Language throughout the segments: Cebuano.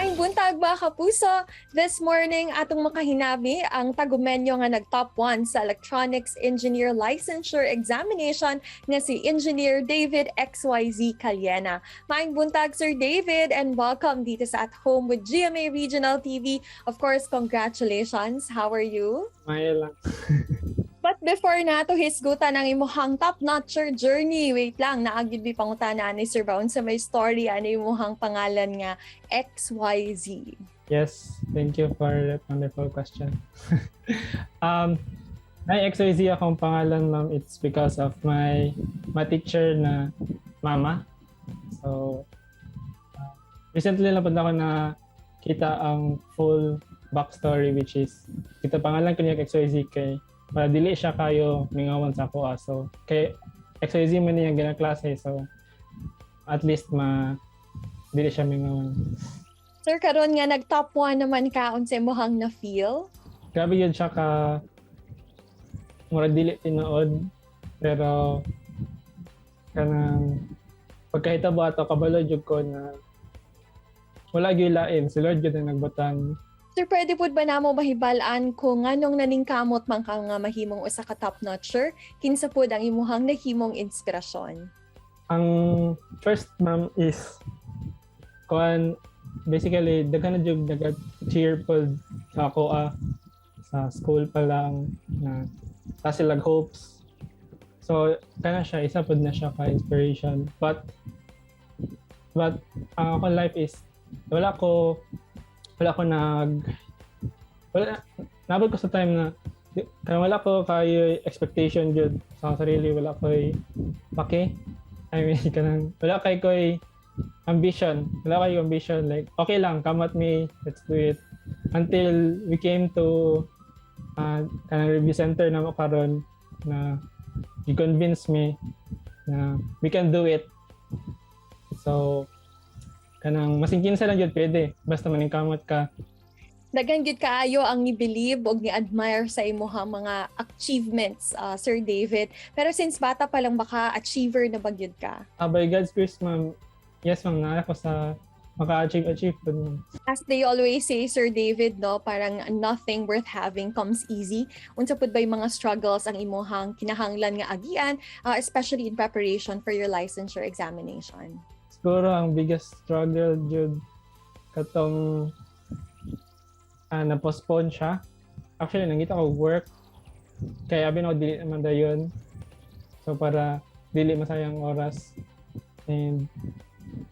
Maayong buntag, mga kapuso. This morning, atong makahinabi ang Tagumenyo nga nag-top 1 sa Electronics Engineer Licensure Examination nga si Engineer David XYZ Caliena. Maayong buntag, Sir David, and welcome dito sa At Home with GMA Regional TV. Of course, congratulations. How are you? Maayo lang. But before nato hisgutan ang imuhang top-notcher journey, wait lang, naa gyud mi pangutana ni Sir Brown sa may story ano imuhang pangalan nga XYZ. Yes, thank you for that wonderful question. My XYZ akong pangalan, ma'am, it's because of my teacher na mama. So, recently lang po ako na kita ang full backstory, which is kita pangalan ko niya XYZ kay para dili siya kayo mingawan sa ako. So, kay XYZ man niya gina klase. So, at least ma dili siya mingawan. Sir, karon nga nag-top 1 naman ka, unsa imong na feel? Grabe yun siya ka murag dili tinuod, pero kanang pagkahitabo ato, kabalo jud ko na wala gyud lain, si Lord gyud ang nagbutang. Sir, pwede pud ba namo mahibal-an kung nganong naningkamot man ka nga mahimong usa ka top-notcher? Kinsa pud ang imuhang nahimong inspirasyon? Ang first, ma'am, is kuan, basically daghan na jud naga-cheer pod sa ako sa school pa lang na ta sila hopes. So kana siya, isa pod na siya ka inspiration, but ang akong life is wala ko nag wala nabot ko sa time na kaya wala ko kayo expectation jud sa akong sarili, wala ko pake. I mean, kanang wala kay ko'y ambition. Wala kayo ambition. Like, okay lang, come at me, let's do it. Until we came to kanang review center na mo karon na you convince me na we can do it. So, kanang masing kinsa lang jud pwede. Basta maningkamot ka. Daghan gyud kaayo ang ni-believe og ni-admire sa imuhang mga achievements, Sir David. Pero since bata pa lang baka achiever na ba gyud ka? By God's grace, ma'am, yes, ma'am, naa ko sa maka-achieve achieve pud, ma'am. As they always say, Sir David, no, parang nothing worth having comes easy. Unsa pud ba yung mga struggles ang imuhang kinahanglan nga agian, especially in preparation for your licensure examination? Siguro ang biggest struggle jud katong na-postpone siya. Actually, nangita ko work. Kaya abi na ko dili naman dayon. So para dili masayang oras. And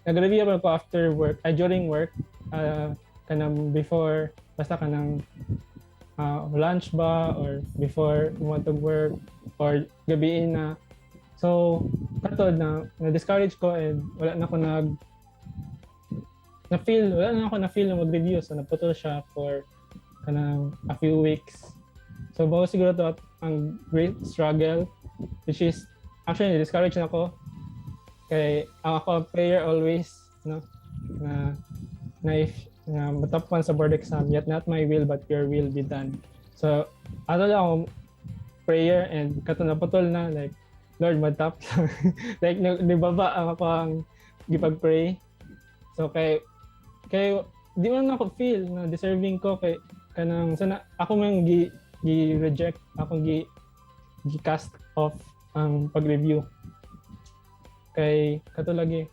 nag-review pa ko after work, ay during work, kanang before, basta kanang lunch ba or before you want to work or gabiin na. So, kato na na-discourage ko and wala na ako nag na feel, wala na ako na feel na mag-review. So, naputol siya for kanang a few weeks. So, mao siguro to ang great struggle, which is actually discourage na ako. Kay ang ako prayer always, no, na if na ma-top 1 sa board exam, yet not my will but your will be done. So, ato lang ako prayer and kato naputol na, like, "Lord, ma-top." Like, nibaba ang ako ang gipag-pray. So, kay di man ako feel na deserving ko kay kanang sana ako man gi reject, akong gi cast off ang pag-review kay kato lagi.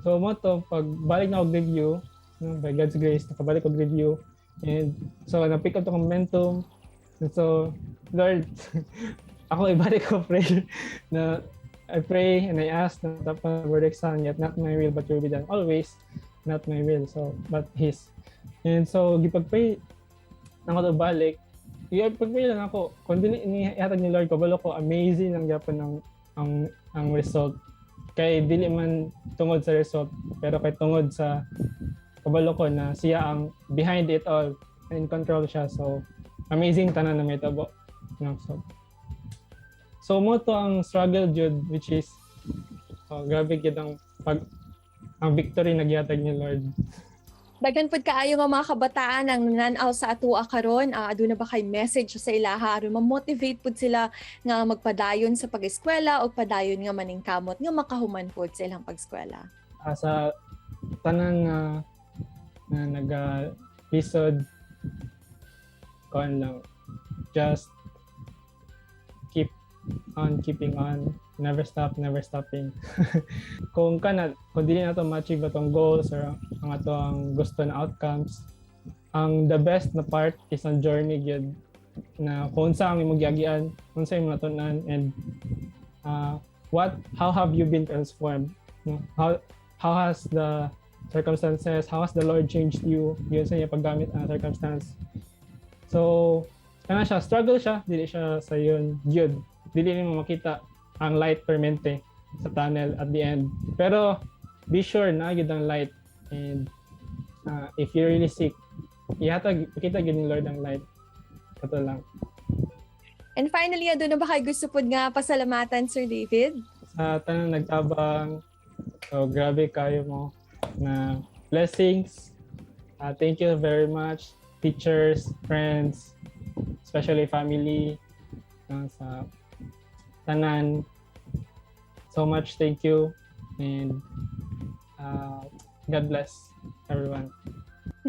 So mo to, pag balik na og review, no, by God's grace nakabalik og review and so na pick up to momentum. And so, Lord, ako ibalik ko prayer na I pray and I ask na top board exam, yet not my will but your will be done. Always not my will, so but His. And so gipag-pray nako to balik. Gipag-pray lang ako. Kung dili ni ihatag ni Lord, kabalo ko amazing lang gyapon ang result. Kay dili man tungod sa result, pero kay tungod sa kabalo ko na siya ang behind it all, in control siya. So amazing tanan na mahitabo. No, so mo to ang struggle jud, which is, oh, grabe gyud ang pag ang victory na gihatag ni Lord. Daghan pud kaayo nga mga kabataan ang nan-aw sa atua karon. Aduna ba kay message sa ilaha aron ma-motivate pud sila nga magpadayon sa pag-eskwela o padayon nga maningkamot nga makahuman pud sa ilang pag-eskwela? Sa tanan nga na naga-lisod, kuan lang, just keep on keeping on, never stop, never stopping. Kung kana, kung dili nato ma-achieve atong goals or ang atong gusto na outcomes, ang the best na part is ang journey gyud na kung unsa ang imong giagian, kung unsa imong natun-an, and what how have you been transformed, no? How has the circumstances, how has the Lord changed you yun sa iya paggamit ang circumstance. So kana siya, struggle siya, dili siya sa yun gyud, dili nimo makita ang light permente sa tunnel at the end, pero be sure na gyud ang light. And if you really seek, ihatag, kita gyud ni Lord ang light. Kato lang. And finally, aduna ba kay gusto pod nga pasalamatan, Sir David? Sa tanan nagtabang, so grabe kayo mo na blessings. Thank you very much, teachers, friends, especially family, sa tanan. So much thank you and God bless everyone.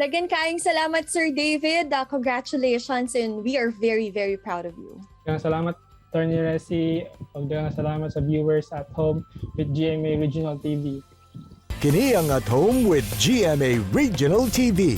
Daghan kaayong salamat, Sir David. Congratulations and we are very, very proud of you. Daghang salamat, Attorney Resi. Ug daghang salamat sa viewers at home with GMA Regional TV. Kini ang At Home with GMA Regional TV.